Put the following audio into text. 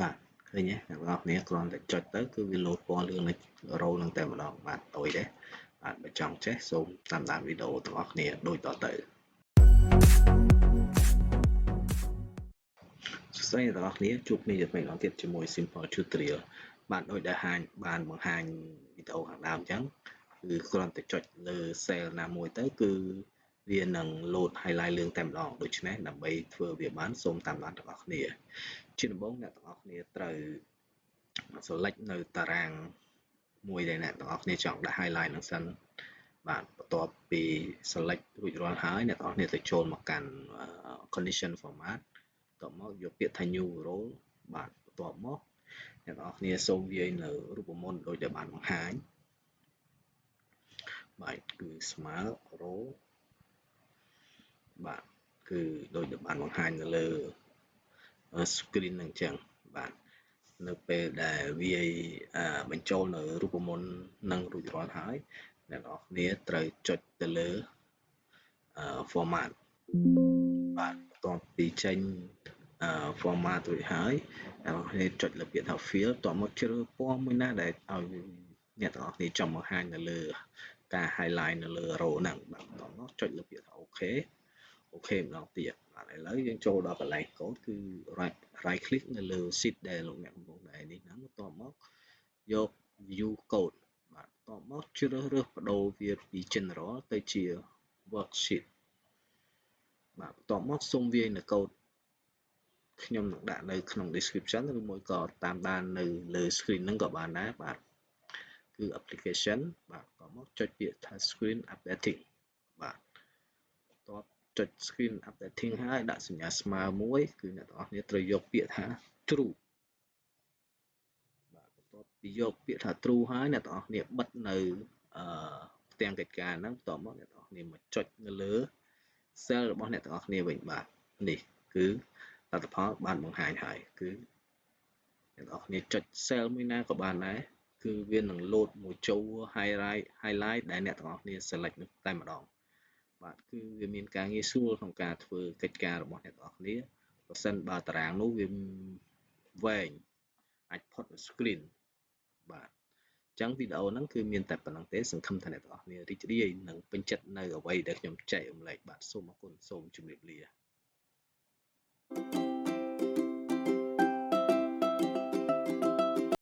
បាទឃើញទេអ្នកទាំងអស់គ្នាគ្រាន់តែចុចទៅគឺវាលោតពណ៌លឿងនៅ row នឹងតែម្ដងបាទដូចទេបាទបើចង់ចេះសូមតាមដានវីដេអូទាំងអស់គ្នាដូចតទៅសួស្តីអ្នកទាំងអស់គ្នាជួបគ្នាជាថ្មីម្ដងទៀតជាមួយ Simple Tutorial បាទដូចដែលហាញបានបង្ហាញវីដេអូខាងដើមអញ្ចឹងគឺគ្រាន់តែចុចលើ cell ណាមួយទៅគឺវានឹង load highlight លឿងតែម្ដងដូច្នេះដើម្បីធ្វើវាបានសូមតាមដានទាំងអស់គ្នាជាដំបូងអ្នកទាំងអស់គ្នាត្រូវ select នៅតារាងមួយដែលអ្នកទាំងអស់គ្នាចង់ដាក់ highlight ហ្នឹងសិនបាទបន្ទាប់ពី select រួចរាល់ហើយអ្នកទាំងអស់គ្នាទៅចូលមកកាន់ condition format បន្ទាប់មកយកពាក្យថា new row បាទបន្ទាប់មកអ្នកទាំងអស់គ្នាសូមវាយនៅរូបមន្តដូចដែលបានបង្ហាញបាទគឺស្មើ row បាទគឺដូចដែលបានបង្ហាញនៅលើ screen ហ្នឹងអញ្ចឹងបាទនៅពេលដែលវាយបញ្ចូលនៅរូបមន្តនឹងរួចរាល់ហើយអ្នកទាំងអស់គ្នាត្រូវចុចទៅលើ format បាទបន្ទាប់ពីចេញ format រួចហើយអ្នកទាំងអស់គ្នាចុចលើពាក្យថា fill តមកជ្រើសពណ៌មួយណាដែលឲ្យអ្នកទាំងអស់គ្នាចង់បង្ហាញនៅលើការ highlight នៅលើ row ហ្នឹងបាទបន្ទាប់មកចុចលើពាក្យថា OK OK ម្ដងទៀតបាទឥឡូវយើងចូលដល់កន្លែង code គឺ right click នៅលើ sheet ដែលលោកអ្នកកំពុងតែនេះហ្នឹងបន្ទាប់មកយក view code បាទបន្ទាប់មកជ្រើសរើសបដូរវាពី general ទៅជា worksheet បាទបន្ទាប់មកសូមវាយនៅ code ខ្ញុំនឹងដាក់នៅក្នុង description ឬមួយក៏តាមដាននៅលើ screen ហ្នឹងក៏បានដែរបាទគឺ application បាទបន្ទាប់មកចុចពាក្យថា screen updating បាទបន្ទាប់ចុច screen updating ហើយដាក់សញ្ញាស្មើមួយគឺអ្នកទាំងអស់គ្នាត្រូវយកពាក្យថា true បាទបន្ទាប់ពីយកពាក្យថា true ហើយអ្នកទាំងអស់គ្នាបិទនៅអឺផ្ទាំងកិច្ចការហ្នឹងបន្ទាប់មកអ្នកទាំងអស់គ្នាមកចុចនៅលើ cell របស់អ្នកទាំងអស់គ្នាវិញបាទនេះគឺលទ្ធផលបានបង្ហាញហើយគឺអ្នកទាំងអស់គ្នាចុច cell មួយណាក៏បានដែរគឺវានឹង load មួយចូល highlight ដែលអ្នកទាំងអស់គ្នា select នោះតែម្ដងបាទគឺវាមានការងាយស្រួលក្នុងការធ្វើកិច្ចការរបស់អ្នកទាំងអស់គ្នាប្រសិនបើតារាងនោះវាវែងអាចផុត screen បាទអញ្ចឹងវីដេអូហ្នឹងគឺមានតែប៉ុណ្ណឹងទេសង្ឃឹមថាអ្នកទាំងអស់គ្នារីករាយនិងពេញចិត្តនៅអ្វីដែលខ្ញុំចែករំលែកបាទសូមអរគុណសូមជម្រាបលា។